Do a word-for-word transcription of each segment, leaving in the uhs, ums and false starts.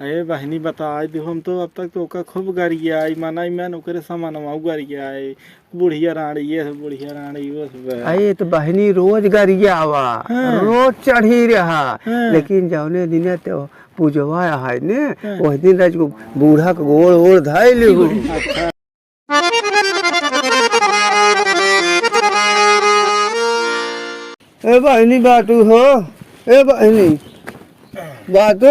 अरे बहिनी, बताइ दिहु, हम तो अब तक तो ओका खूब गरियाई, मनाई मन ओकरे समानवा गरियाई, बुढ़िया राणी ये सब, बुढ़िया राणी वो सब। अरे तो बहिनी रोज गरियावा, हाँ। रोज चढ़ी रहा, हाँ। लेकिन जौने दिने ते पूजवा है ने, हाँ। वह दिन राज को बूढ़ा के गोड़ ओड़ धाई लिहु। अच्छा। ए बहिनी बाटू हो, ए बहिनी बाटू।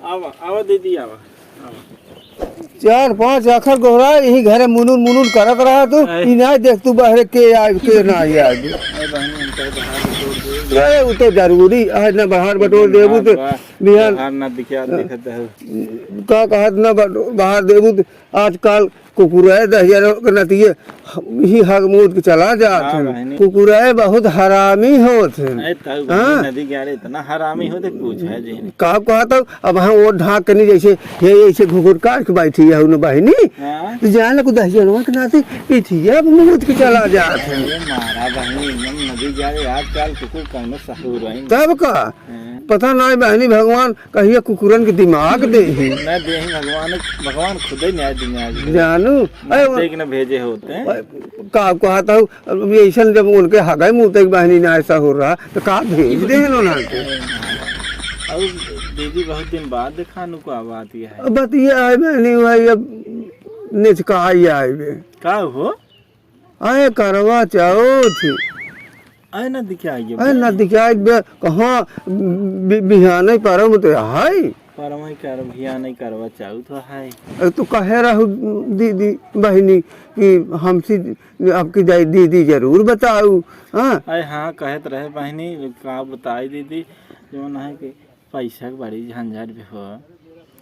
आवा, आवा दीदी, आवा, आवा। चार पांच आखर गोहरा यही घरे मुनुर मुनुर करत रहा तू। आए। ई ना देख तू बहरे के आइब, के ना आइब। ए बहिनी, हम कहे बाहर बटोर दे। अरे, उ तो जरूरी है ना, बाहर बटोर देबू तो बाहर, बिहान बाहर ना दिखा, दिखत है। का कहत ना बटोर, बाहर देबू तो आजकल कुकुर है, दहिजर के नतिये ही हग मूत के चला जात हाँ, हैं। बहिनी। कुकुर है, बहुत हरामी होत हैं। अरे, तब हाँ? नदी किनारे इतना हरामी होत है, पूछा जे। का कहत हूँ, अब हम वो ढाक के नहीं, जैसे, ये ऐसे घुघुर काट के बैठी है उन बहिनी। हाँ? तो जान लो, दहिजरवा के नाती पीछे अब मूत के चला जात हैं। अरे, मारा बहिनी, एकदम नदी किनारे आजकल कुकुर कौनो सहूर है। तब का? हाँ। पता ना बहिनी, भगवान कहिया कुकुरन के दिमाग देही। ना देही भगवान, भगवान खुदे न्याय दिमाग दे। जानू, ना अरे वो देख ना भेजे होते हैं। अरे का कहत हूँ, अब ऐसन जब उनके हगाई मुँह तक बहिनी ना ऐसा हो रहा, तो का भेज दे हैं उन्होंने के? और दीदी बहुत दिन बाद देखा नु का बात ये है। अब बात ये है बहिनी, वही अब निचका आई आए बे। का हो? अरे करवा चौथ। अरे ना दिखाई अरे ना दिखाई बे, कहाँ बि-, बिहाने परब तो है। परब ही कर, बिहाने करवा चौथ है। अरे तू कहे रहू दीदी, बहिनी, कि हमसे अब की जाई दीदी जरूर बताऊ, हाँ? अरे हाँ, कहत रहे बहिनी, का बताई दीदी, जो ना है कि पैसा के बड़ी झंझट भी हो,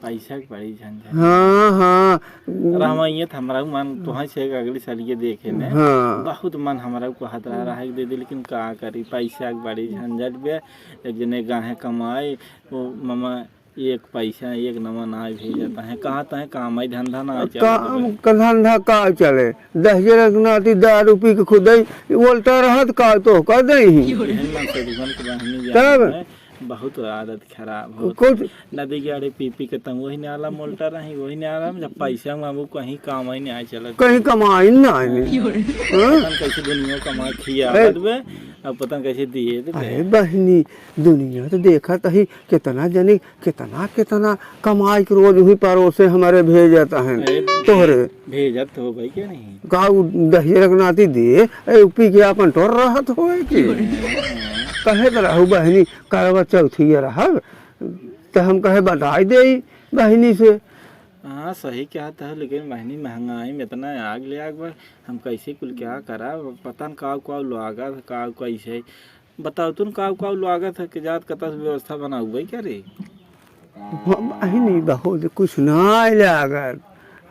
पैसा के बड़ी झंझट। हाँ, हाँ। रहवाइए त हमरा मन तोहे से अगली साल ये देखे ने। हाँ। बहुत मन हमरा को कहत रहा, रहा के दे दे, लेकिन का करी, पैसा के बड़ी झंझट बे। एक जने गाहे कमाए, वो ममा एक पैसा, एक नवा ना भेजत है। कहाँ तहे काम है, धंधा ना चलत काम बे। का धंधा का चले? दहिजर के नाती दारू पी के खुदई उल्टा रहत का तो का दई ही। एहन मन से दुकान के बहनी तब? जाने में बहुत आदत खराब हो। कुछ नदी के आड़े पी पी के तंग वही नाला मोल्टा रही, वही नाला में जब पैसा मांगू कहीं काम ही नहीं आए चलत। कहीं कमाई ना आए। हाँ? पता न कैसे दुनिया कमा खिया ए। बे, अब पता न कैसे दिए दे। अरे बहिनी, दुनिया तो देखत ही कितना जने, कितना, कितना कमाई के रोज हुई परोसे हमारे भेजत हैं। अरे तोहरे। भेजत हो भाई क्या नहीं? का उ दहिजर के नाती दे, ए, पी के आपन टोर रहत होए के? कहे त रहू बहिनी, करवा चौथिया रहब, त हम कहे बताई देई बहिनी से। हाँ, सही कहत है, लेकिन बहिनी महंगाई में इतना आग ले आग बा, हम कैसे कुल क्या करा, पता न का, का लागत, का कैसे। बताओ तुम का, का लागत है कि जात कतस व्यवस्था बनाऊ भाई क्या रे? हम बहिनी बहुत कुछ ना लागत।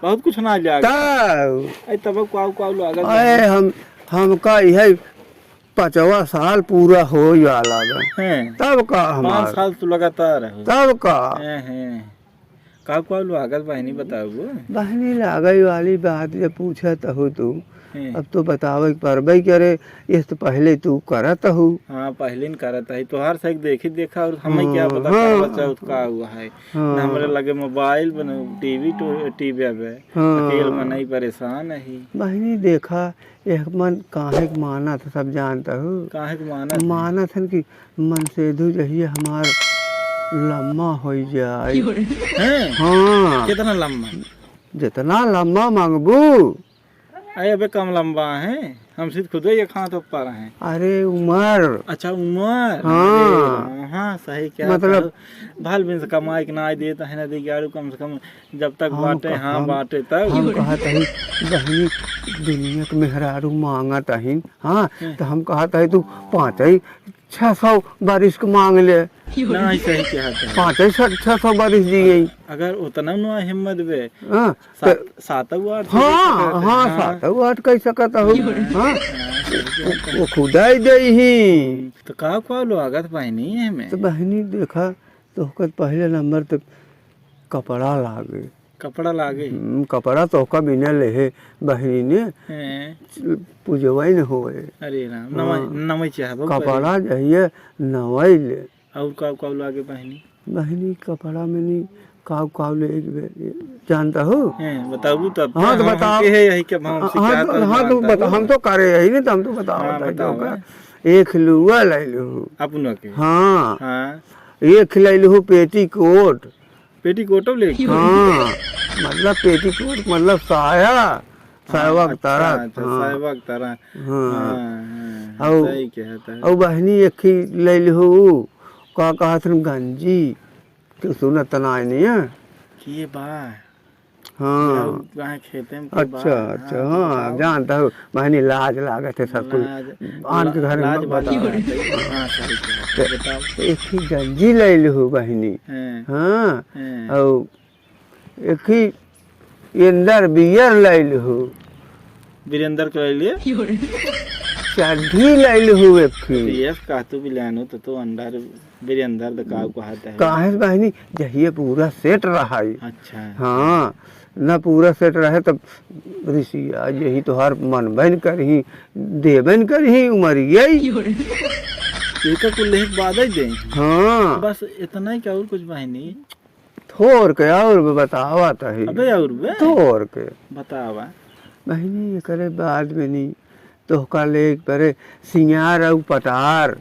बहुत कुछ ना लागत। तब? ए, तब का, का लागत अरे बहिनी? हम, हमका यह पाँचवा साल पूरा हो वाला बा। हैं। तब का हमार? पाँच साल तो लगातार है। तब का? हैं, हैं। का, का लागत बहिनी बताऊ? बहिनी लागई वाली बात जब पूछत हो तू, हैं। अब तो बतावे के परबे करे, ये तो पहले तू करत हो। हाँ, पहले न करत है, तोहार से एक देखी देखा और हमें क्या हाँ, पता हाँ। करवा चौथ का हुआ है। हाँ। न हमरे लगे मोबाइल बने, टीवी तो, टीवी अब है। हाँ। अकेल मनई परेशान है। बहिनी देखा, एक मन काहे के मानत है, सब जानत हो। काहे के मानत है? मानत हन कि मन से दू जहिए हमार लम्मा होई जाए। हैं? हाँ। कितना लम्मा? जितना लम्मा मांगबू। अरे अबे कम लम्बा है, हमसे तो खुदे एक हाथ ऊपर है। अरे उमर। अच्छा उमर। हाँ। अरे हाँ, हाँ, सही क्या मतलब कहू। भल बिन से कमाई के ना देत है ना दे ग्यारह कम से कम जब तक हम बाटे, कह-, हाँ, हम, बाटे तब। हम कहत हई, बहिनी, दुनिया के मेहरारू मांगत हईन, हाँ, हम्म। त हम कहत हई, तू पाँच ही छह सौ बारिश के मांग ले। नहीं, सही कहत है। पाँच ही छह, छह सौ बारिश दिए। अगर उतना ना हिम्मत बे, हाँ, सात, त सात आठ हाँ, सकत, हाँ, हाँ। सात आठ कह सकत हो, हाँ। हाँ, सही कहत है। वो, वो खुदा ही दे ही। तो का, का लागत बहिनी है में? तो बहिनी देखा, तोहका पहले नंबर त कपड़ा लागे। कपड़ा लागे? हम्म, कपड़ा तोहका बिना लेहे बहिनी ने हैं। पूजवाई न होए। अरे राम, हाँ। नवाई, नवाई चाहबो कपड़ा करे। जहिए नवाई ले। और का, का लागे बहिनी? बहिनी कपड़ा में नी काव, काव ले, जानता हो? हैं, बताबू तब। हाँ, तो हम, बताओ। हमके है यही के, हम हाँ, शिकायत तो, और हाँ, तो जानता बता-, हो। हम तो करे यही नहीं, तो हम तो बताओ, हाँ, बताओ, बताओ, का? हैं। एक लुआ लैलू। अपनों के? हाँ। हाँ। एक लैलू पेटीकोट। पेटीकोटो लेके? हाँ, मतलब पेटीकोट, मतलब साया, सायवा के अच्छा, तरह, अच्छा, हाँ। सायवा के तरह। हाँ। हाँ, हाँ, औ-, सही कहता है। औ बहिनी एक ही लैलू, का कहत हन गंजी, तू सुनत नाय नहीं है? के बा? हाँ। या उ कहाँ खेते में के बा? अच्छा, अच्छा, हाँ, हाँ, बताओ। जानता हूँ, बहिनी लाज लागत है सब कुछ। लाज, आन के ला-, घर में लाज मत वाली बताओ। बात है। हाँ, सही कहा। तो बताओ। एक ही गंजी लैलू बहिनी। हैं। हाँ, हैं। औ एक ही अंडरवियर लैलू। वीरेंद्र के लैलिए? चड्ढी लैलू एक ही। तो ये कहा तू भी लानो तो, तो अंडर वीरेंद्र द काव कहत है। काहे से बहिनी, जहिए पूरा सेट रहा है। अच्छा। हाँ, ना पूरा सेट रहे तब ऋषि आज यही तोहार मनबे न करही, देबे न करही, उमरिया ही। एका कुल लेहे के बाद ही दे। हाँ। बस इतना ही कि और कुछ बहिनी? थोर के और भी बतावा तही। अबे और बे? थोर के। बतावा। बहिनी, एकरे बाद में नी, तोहका ले परे सिंगार और पटार।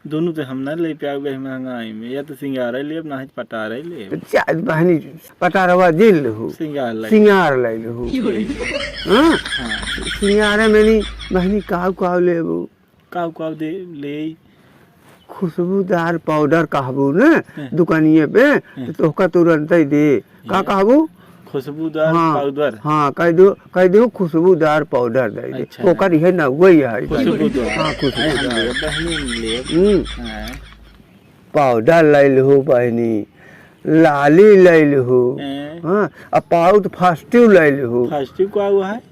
दोनों तो हम ना ले पावे महंगाई में, या तो सिंगारे लेब, ना ही पटारे लेब। तो जा, बहिनी, पटारवा जिन लेहू। सिंगार ले। सिंगार ले लेहू। हाँ? हाँ। सिंगारे में नी, बहिनी, काव काव लेबू? काव काव दे, ले। खुशबूदार पाउडर कहबू न हैं। दुकानिये पे, हैं। तो तोहका तुरंत ही दे। का हैं। कहबू? खुशबूदार हाँ, पाउडर। हाँ, कह दो, कह दो खुशबूदार पाउडर दे दे। अच्छा। ओकर इहे ना, वही है। खुशबूदार। हाँ, खुशबूदार। हैं, हम लेब, बहिनी, हम लेब। हम्म। हाँ। पाउडर लैलू बहिनी, लाली लैलू। हैं। हाँ, आ पाउत फास्टिव लैलू। फास्टिव का हुआ है?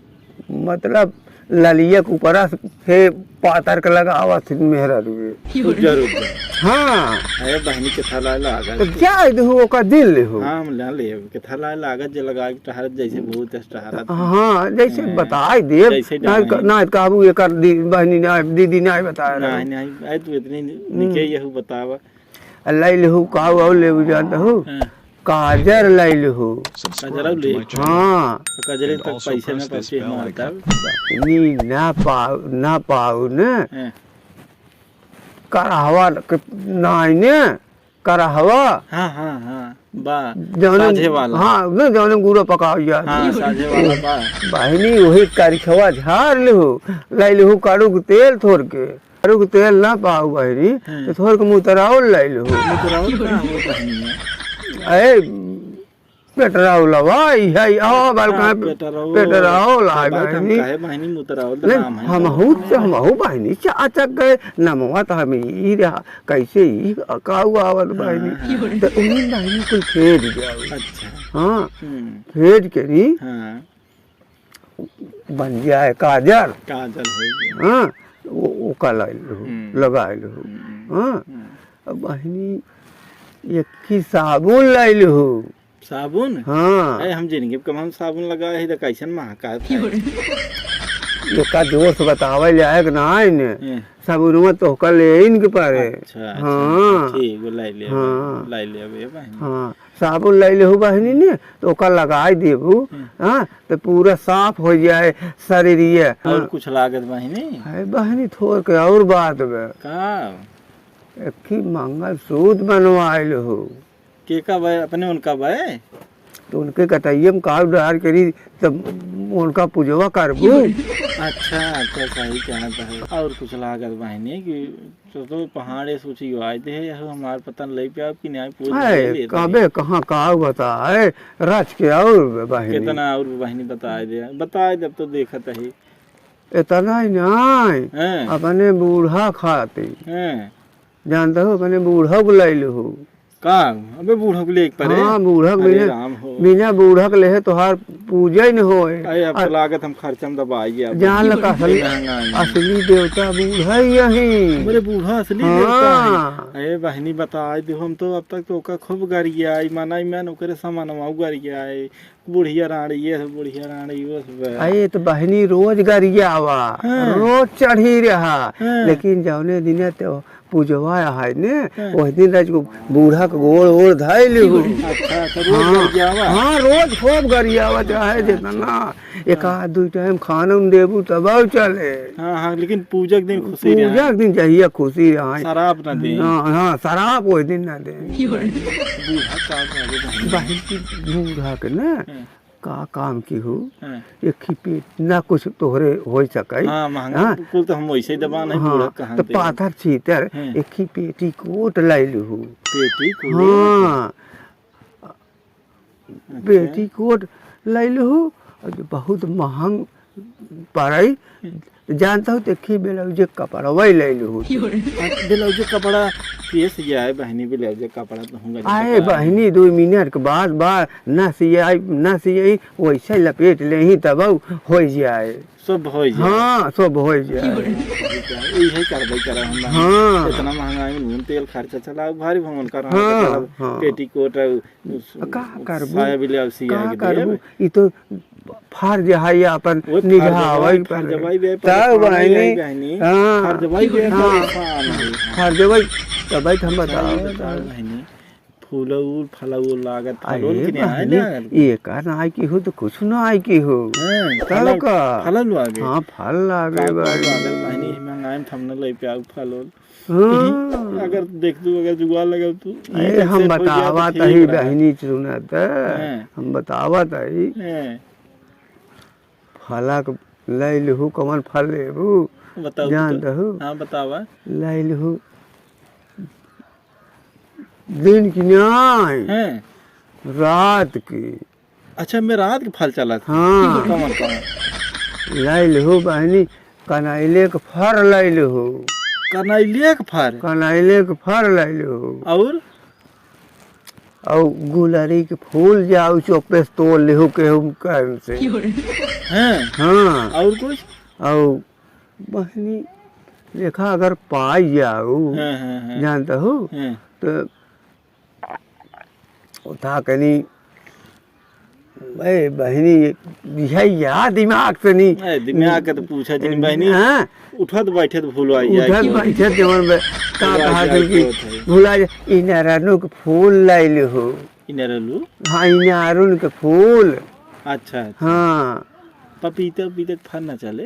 मतलब ललिया के ऊपरा से हे पातर के लगावत थी मेहरा रुए। उज्जर, उज्जर। हाँ। अरे बहिनी के थला लागत। तो क्या है, देखो, ओका दिल ले हो। हाँ, हम ले लेब। के थला लागत जे लगा के टहरत, जैसे भूत है टहरत। हाँ, जैसे हाँ। बताई देब। जैसे ना, डाइन। ना कहबू एकर दी-, बहिनी ना, दीदी ना बताए ना, रहो। नहीं, अरे तू इतनी नि-, हम्म। निके यहू बतावा। आ लैलू काव और लेबू जानत हो? हाँ। काजर लैलू। काजर और ले। हाँ। तो काजरे तक पैसे ना पाती हम तब। नी ना पाऊ, ना पाऊ न। हाँ। करहवा के नाई ने, करहवा। हाँ, हाँ, हाँ, बा, जौने, साझे वाला। हाँ, न जौने गुड़ा पकावल जात। हाँ, साझे वाला बा। बहिनी, वही करिखवा झार लेहू, लैलू कड़ू के तेल थोर के। कड़ू के तेल ना पाऊ बहिनी, हाँ। तो थोर के मुतराउल लैलू। मुतराउल का हो बहिनी? अरे, पेटराउलवा, ई है, आ, बलका हाँ, पेटराउल। पेटराउल, तो आ, भाई, हम बहिनी। काहे बहिनी मुतराउल तो नहीं, नाम है हमहू तो। तो, हमहू बहिनी, चाचक गए, नमवा तो हम ई रहा, कैसे ई काऊ आवत बहिनी। हाँ, हाँ। तो उन्हीं बहिनी कुल फेर जाओ। अच्छा। हाँ, हम्म। फेर के नी, हाँ। बन जाए काजल। काजल हो गया। हाँ, वो, वो का लैलू, हम्म। लगाइलू। हम्म। हाँ, हम्म। अब बहिनी, एक ही साबुन लैलू। साबुन? हाँ। अरे, हम जिंदगी में कम हम साबुन लगाए ही, तो कैसन महका है? एका जोर से बतावे लायक ना है ने। हम्म। साबुनवा तोहका ले इन के पारे। अच्छा, अच्छा, हाँ। ठीक, वो लाई ले, हाँ। लाई ले, अब ये बहिनी। हाँ, साबुन लाई लेहू बहिनी ने, तो ओका लगाई देबू, हम्म। हाँ, तो पूरा साफ हो जाए शरीरिया। और हाँ। कुछ लागत बहिनी? है बहिनी, थोर के और बात बा। का? एक ही मंगलसूत्र बनवाए लेहू। के का बा? अपने उनका बा? तो उनके कटैया में काव डार करी, तब उनका पूजवा करबू। अच्छा, अच्छा, सही कहत है। और कुछ लागत बहिनी कि तो, तो पहाड़े सोची आए दे, यह हमार पता नहीं लग पाया कि नहीं, पूछ है, ले लेते कबे हैं। कहाँ काव बताए, रच के और बहिनी। कितना और बहिनी बताए दे, बताए दे, अब तो देखत ही। इतना ही नहीं, हैं। अपने बूढ़ा खातिर। हैं। जानता हो, अपने बूढ़ा को लाई लो। का? अबे बूढ़ा को लेके परे? हाँ, बूढ़ा को अरे बिना, राम हो। बिना बूढ़ा के लेहे तोहार पूजा ही न होए। अरे, अब तो आ, लागत हम खर्चा में दबाई गया। जान ल का असली, महंगा है। असली देवता बूढ़ा ही यही। अरे, बूढ़ा असली देवता है। हाँ। अरे, बहिनी बताई दे, हम तो अब तक तो ओका खूब गरिया आई, मनाई मैन ओकरे सामानवा गरिया आई। बुढ़िया रानी, ये सब बुढ़िया रानी, वो सब है। अरे, तो बहिनी रोज गरियावा, हाँ। रोज चढ़ी रहा, हाँ। लेकिन जौने दिने ते पूजवा है ने, हाँ। वह दिन राज को बूढ़ा के गोड़ ओड़ धाई लिहू। अच्छा, अच्छा, रोज हाँ, गरियावा? हाँ, रोज खूब गरियावा, चाहे हाँ, जितना। अच्छा। एक हाँ। आध दुई टाइम खाना उन देबू तब आउ चले। हाँ, हाँ, लेकिन पूजा के दिन खुशी रहे। पूजा के दिन चाहिए खुशी रहे। शराब ना दे। हाँ, हाँ, शराब वही दिन ना दे। बूढ़ा का करे बहन? बहन की बूढ़ा के ना, हाँ। का काम की हो? हाँ। एक ही पेट ना कुछ तोहरे हो सके। हाँ, महंगा हाँ। कुल तो हम वैसे ही दबान है, हाँ, बूढ़ा कहाँ तो दे? पाथर छीतर, हाँ। एक ही पेटीकोट लाई लू। पेटीकोट? हाँ। अच्छा। पेटीकोट लैलहू, और जो बहुत महंग पड़ई, जानत हो, देखी ब्लाउज के कपड़वा लैलहू। हाँ, ब्लाउज के कपड़ा कैसे जाए बहनी, ब्लाउज के कपड़ा तो होंगे आए जैसे बहनी, दो मिनट के बाद, बाद ना सियाई, ना सियाई, वैसे लपेट लेही तब हो जाए। सब हो जाए। हाँ, सब हो जाए। यही करबे करब हम। हाँ। इतना महंगाई में नून तेल खर्चा चला, भारी भवन कर हाँ, हाँ। पेटीकोट, का करबू? साया ब्लाउज सिया का के करबू? देब। ई तो फर्ज है, अपन वो फर्ज निभावे है, पर फर्ज है, तब परेशान बहनी, है बहनी, हाँ, फर्ज है, हाँ, परेशान है। फर्ज है, तब हम बताओ। बताओ बहनी, फूल उल, फल उल लागत, फल उल अरे के नहीं आए बहनी, लागत। ये का ना आए की हो तो कुछ ना आए की हो। हाँ, तब फल, का? फल उल लागे। हाँ, फल लागे फल उल बहनी। लागे बहनी, महंगाई में थमने लई पे आऊ फल उल। हाँ। अगर देख तू, अगर जुगाड़ लगा तू, अरे, हम बतावत हई बहनी, सुनत। हाँ। हम बतावत हई। हाँ। फलक लैलहू, कवन फल लेबू? बताओ जान तो। दहू। हाँ, बतावा। लैलहू। दिन की नाई। हाँ। रात की। अच्छा, मैं रात के फल चलत है। हाँ। कमर, कमर। लाइल हो बहनी, कनैले के फर लाइल हो। कनैले के फर? कनैले के फर लाइल हो। और? और गुलरी के फूल जाऊ चौक पे से तोड़ लिहो केहू कहन से। हैं? हाँ। और कुछ? और बहनी, देखा अगर पाई जाऊ, हाँ, हाँ, हाँ। जानता हो, हाँ। तो उठा कनी, ए, बहिनी, यह या दिमाग से नहीं। ए, दिमाग के तो पूछा जिन बहिनी। हाँ? उठत बैठत भुलवाई जाए उठत कि बैठत जवन बे-, का भुलवाई कहा जाए कि तो है। भुला जा-, इनारनु के फूल लाइल हो। इनारनु? हाँ, इनारुन के फूल। अच्छा, अच्छा। हाँ। पपीता, पपीता के फल ना चले?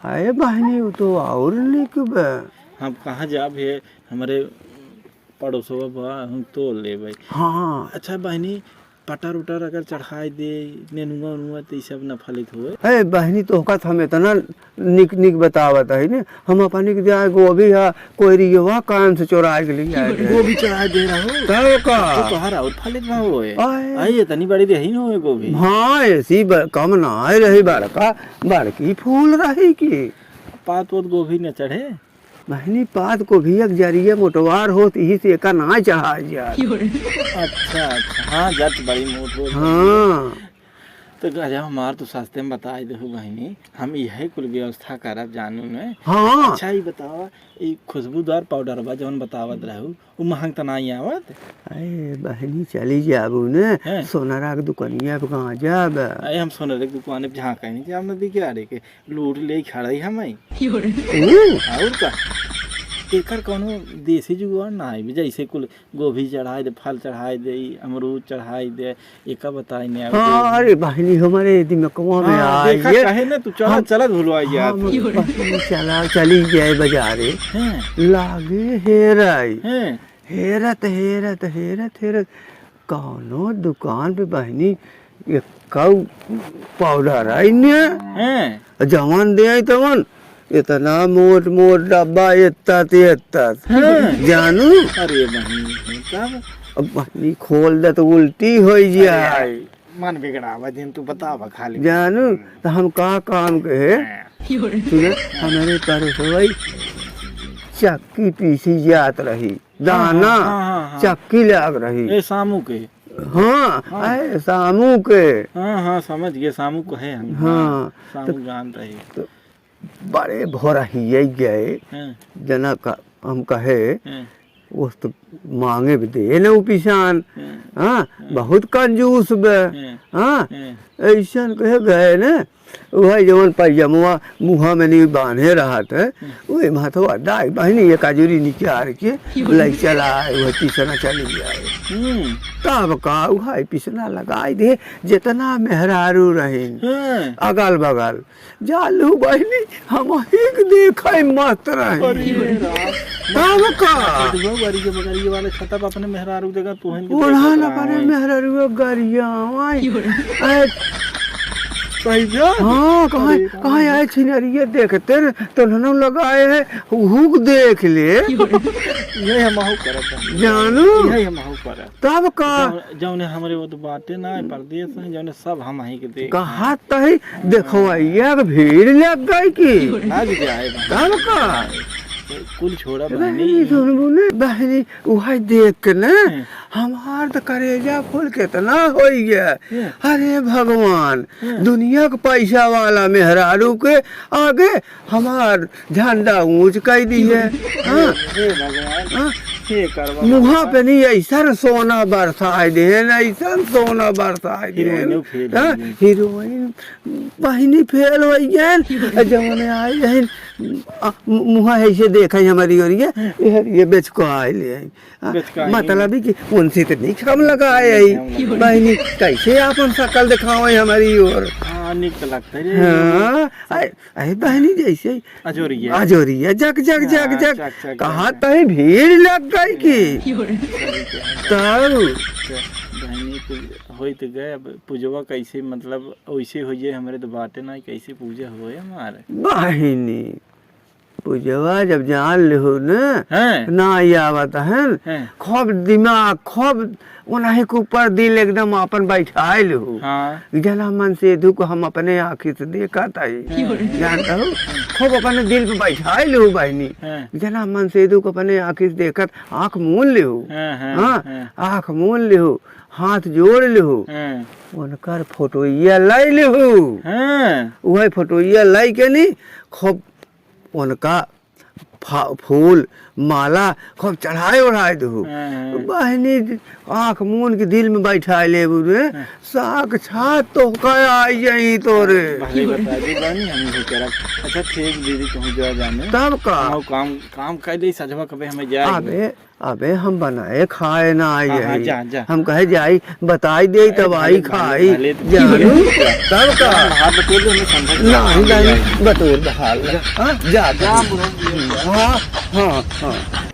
अरे बहिनी, वो तो और निक बे। हम कहाँ जाब हे, हमरे पड़ोसवा बा, हम तोड़ लेबै। हाँ। अच्छा बहिनी, पटर उटर अगर चढ़ाई दे, नेनुआ उनुआ, तो ई सब न फलित होए? ए बहिनी, तोहका तो हम इतना निक निक बतावत है ने, हम अपने के जाए गोभी हा, कोइरियवा कान से चोराए के लिए आए रहे। गोभी चढ़ाए दे रहो। तब का? तो तोहर और फलित ना होए। आए। आई इतनी बड़ी रही न होए गोभी। हाँ, ऐसी ब-, कम ना आए रही, बड़का, बड़की फूल रही की। पात ओत गोभी न चढ़े? बहनी, पात को भी एक जरिए मोटवार होत, यही से एका ना चढ़ा जात। अच्छा, अच्छा, हाँ, जट बड़ी मोट होत। हाँ। तो गजब हमार तो सस्ते में बताई देहु बहनी, हम यही कुल व्यवस्था करब जानू ने। हाँ। अच्छा, ई बतावा, ई खुशबूदार पाउडरवा जवन बतावत रहू, उ महंग त नाई आवत? अरे बहनी, चली जाबू ने, हैं? सोनरा के दुकनिया पे कहाँ जाब? अरे हम सोनरा के दुकान पे जहाँ कहीं नहीं जाब, नदी किनारे के लूट ले खड़ा ही हम आई। ऊ? और का? एकर कौनो देसी जुगाड़ ना है, जैसे कुल गोभी चढ़ाई दे, फल चढ़ाई दे, अमरूद चढ़ाई दे, एका बताई नहीं। हाँ, अरे बहनी, हमारे दिमागवा में हाँ, आ देखा ये। कहे ना, तू चला, हम, चला भुलवा गया हम तू। बहनी चला, चली गए बाजारे। हैं? लागे हेराई। हैं? हेरत, हेरत, हेरत, हेरत, कौनो दुकान पे बहनी, एक कौ पाउडर आई ने। हैं? जवन दे आई तवन, इतना मोट मोट डब्बा, इतना ते इतना। हैं? जानू? अरे बहनी, तब? अब बहनी खोल दे तो उल्टी हो जाए। अरे, मन बिगड़ावा जिन, तू बतावा खाली। जानू, हम्म। तो हम का काम के है? हैं। सुने, हमारे पास भाई चक्की पीसी जात रही। दाना, हाँ, हाँ, हाँ, हाँ। चक्की लाग रही। ए, सामू के। हाँ, हाँ। ए, सामू के। हाँ, हाँ, समझ गए, सामू को है हम। हाँ, सामू तो, जानता है। तो बड़े भोरहिए गए, हाँ। जना का, हम कहे, हाँ। वो तो मांगे भी दे न वो पिसान। हाँ। हाँ, हाँ। बहुत कंजूस बे। हाँ। हाँ, हाँ। ऐसन कहे गए न, उहै जवन पैजमवा मुँहा में नहीं बाँधे रहत है, हम्म। उहै महतवा दाई बहिनी एक अजुरी निकार के लइ चला आए, उहै पिसना चली आए। हम्म। तब का उहै पिसना लगाई दे, जेतना मेहरारू रहिन, हम्म। अगल बगल, जालू बहिनी, हमहीं के देखै मस्त रहे। अरे राम। तब का? देखो, गाड़ी के बगलिए वाले छत पे अपने मेहरारू देखा, तोहन के ओढ़ा देखत ना रहा पड़े है। मेहरारू गरिया, वाई। की बोले? ऐ, सही बात। हाँ, कहाँ, अरे राम। कहाँ आए छिनरिया देखते न, तो ननौ लगाए है, हुक देख ले। की बोले? यही हम आहू करत हैं। जानू? यही हम आहू करत। तब का? जौन जौने हमरे वो तो बाटे ना, परदेस में जौने सब हमहीं के देख। कहा तही देखवैया के भीड़ लग गई की। लग जाए बहिनी। तब का? कुल छोड़ा बहिनी। बहिनी, सुनबू ने? बहिनी, उहै देख के ना, हम्म। हमार तो करेजा फूल केतना होइ गया। हम्म। अरे भगवान, हम्म। दुनिया के पैसा वाला मेहरारू के आगे हमार झंडा ऊँच कइ दिहे। हाँ। हे भगवान, हाँ। हे करवा मुँहा भगवान। पे नहीं ऐसन सोना बरसाइ दिहे, ऐसन सोना बरसाइ दिहे। हीरोइन फेल हाँ, होइ गई। हीरोइन बहिनी फेल होइ गई। जौने आइ रहिन, आ, मु-, मुँहा ऐसे देखै हमरी ओरिया, ये, ये बेचको आइ ले आई। हाँ, बेचको आइ मतलब ले। कि उनसे तो नहीं कम लगाए आई। नहीं कम लगाए। बहिनी कैसे आपन शकल देखावै हमरी ओर। हाँ, निक तो लगता है रे। हाँ, अरे, अरे बहिनी जैसे अजोरिया। अजोरिया, जक, जक, जक, हाँ, जक। जक, जक, कहा जक। तही भीड़ लग गई की। सही कहा। तब। बहिनी तो होई तो गए, अब पूजवा कैसे, मतलब, वैसे हो जाए, हमरे तो बाटे ना, कैसे पूजा होए हमारे। बहिनी, पूजवा जब जान लेहू न, हैं। ना आवत है न, हैं। खूब दिमाग, खूब उन्हीं के ऊपर दिल एकदम आपन बैठाए लेहू। हाँ। जना मन से दुख हम अपने आँखी से देखत हई। हाँ। जानत हो? खूब अपने दिल पे बैठाए लेहू बहिनी। हाँ। जना मन से दुख अपने आँखी से देखत, आँख मून लेहू। हाँ, हाँ, हाँ, हाँ। आँख मून लेहू, हाथ जोड़ लेहू। हाँ। उनकर फोटोइया लाई लेहू। हाँ। उहै फोटोइया लाई के नी, खूब उनका फा-, फूल, माला खूब चढ़ाए ओढ़ाए देहू। हाँ, हाँ। बहिनी आँख मून के दिल में बैठाए लेबू रे, हाँ। साक्षात तोहका आई जाई तोरे। भले बता दे बहिनी, हम इहे करब। अच्छा ठीक दीदी, तुम जो जाने। तब का? हम काम, काम कर दे, सजवा कबे हमें जाए। अबे, अबे हम बनाए खाए ना आई हाँ, हाँ, है। जा, जा। हम कहे जाई, बताई दे अरे, तब आई भले, खाई। भले, भले। जानू, तब का? हाँ, बतोर दे, हमें समझ में नहीं, आ नहीं, गया। बतोर बहाल। जा। हाँ, जा, जा, जा। बुरा नहीं है। हाँ, हाँ, हाँ।